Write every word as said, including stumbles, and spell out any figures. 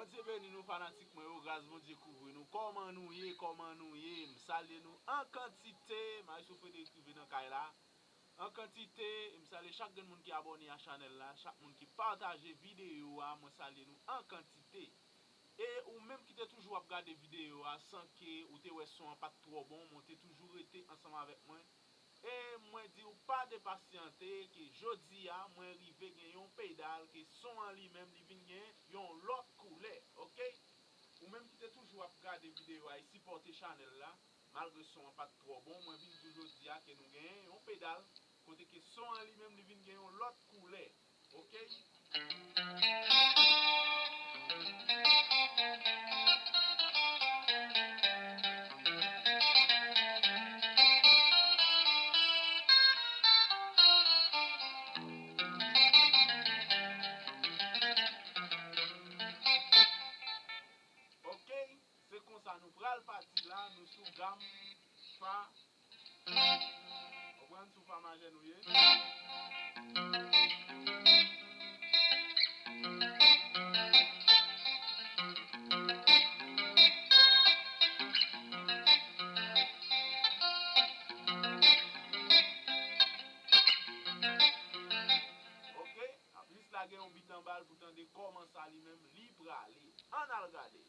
Bondye beni nou, fanatik mwen yo, gras Bondye kouvri nou. Kòman nou ye? Kòman nou ye? M salye nou an kantite. Maestro Frederick rive nan kay la. An kantite, m salye chak grenn moun ki abòne a chanèl la, chak moun ki pataje videyo a, mwen salye nou an kantite. E ou menm ki te toujou ap gade videyo a san ke ou te wè son an pa t twò bon, men w te toujou rete ansanm avèk mwen. E mwen di w pa depasyante, ke jodi a mwen rive gen yon pedal ke son an li menm li vin gen yon lòt koulè, oke? Ou menm ki te toujou ap gade videyo a e sipòte chanèl la, malgre son an pa t twò bon, mwen vin di w jodi a ke nou genyen yon pedal kote ke son an li menm li vin gen yon lòt koulè. Oke? Oke, se konsa nou pral pati la, nou sou gam fa. Konprann sou fa majè nou ye. Oke, ap jis lage yon bit anba l pou tande kòman sa li menm li prale. Ann al gade.